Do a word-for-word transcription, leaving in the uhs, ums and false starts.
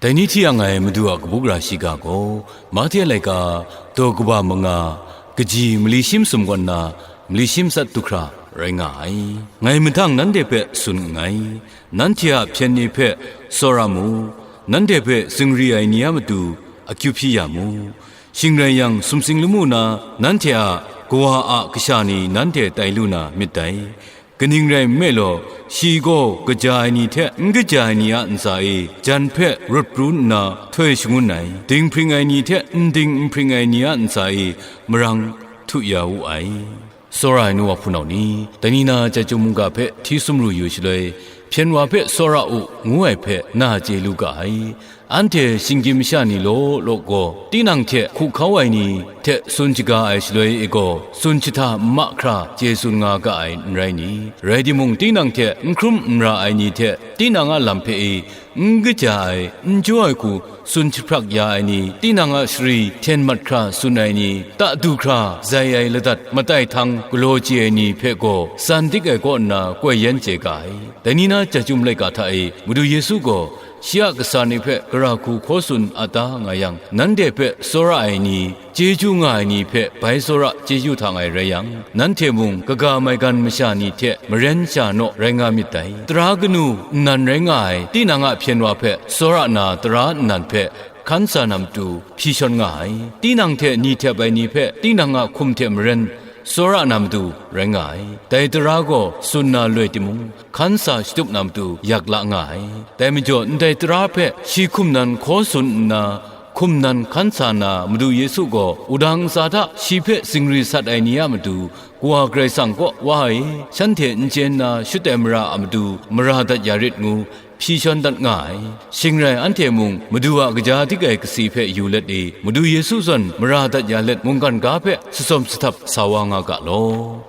Dai ni hti yang ai Madu a kabu gara shiga gaw, Mahte laika, daw kaba manga, kaji mali shi masum kaw nna mali shi matsat du hkra rai nga ai. Ngai mahtang nanhte hpe tsun nngai, nanhte a hpyen ni hpe tsawra mu, nanhte hpe zingri ai ni a matu akyu hpyi ya mu. Shing rai yang, sumsing lamu na nanhte a kawa a kasha ni nanhte tai lu na myit dai. Kaning rai nme law, shi gaw kaja ai ni hte n kaja ai ni a ntsa e jan hpe rawt pru nna htoi shangun ai, dinghpring ai ni hte n ding n hpring ai ni a ntsa e marang htu ya wu ai. Tsawra ai nu wa hpunau ni, dai ni na chyum mungga hpe hti sumru yu shaloi, hpyen wa hpe tsawra u, ngu ai hpe na chye lu ga ai. Anhte shinggyim masha ni law law gaw, tinang hte hku hkau ai ni hte tsun shaga ai shaloi e gaw, tsun jahta nma hkra chye tsun nga ga ai, n rai ni? Rai timung, tinang hte n hkrum n ra ai ni hte tinang a lam hpe e n kaja ai, n jaw ai hku tsun jahprak ya ai ni, tinang a shari hten mat hkra tsun ai ni, ta du hkra zai ai ladat matai htang galaw chye ai ni hpe gaw, san dik ai kaw nna koi yan chye ga ai. Dai ni na chyum laika hta e Madu Yesu gaw, shi a kasa ni hpe gara hku hkaw tsun a ta nga yang, nanhte hpe tsawra ai ni, chyeju nga ai ni hpe bai tsawra chyeju htang ai rai yang, nanhte mung kaga maigan masha ni hte maren sha naw rai nga myit dai. Tara kanu nnan rai nga ai tinang a hpyen wa hpe tsawra na tara nnan hpe hkan sa na matu hpyi shawn nga ai. Tinang hte ni htep ai ni hpe tinang a hkum hte maren tsawra na matu rai nga ai. Dai tara gaw tsun na loi timung, hkan sa shatup na matu yak la nga ai. Dai majaw, ndai tara hpe shi hkum nan hkaw tsun nna, hkum nan hkan sa na Madu Yesu gaw, wudang ntsa hta shi hpe zingri sat ai ni a matu, Kawa Karai Kasang kaw wa e, shanhte n chye nna shut ai mara a matu mara dat ya rit ngu, hpyi shawn dat nga ai. Shing rai anhte mung Madu a kaja dik ai kasi hpe yu let e, Madu Yesu zawn mara dat ya let mungkan ga hpe shatsawm shahtap sa wa nga ga law.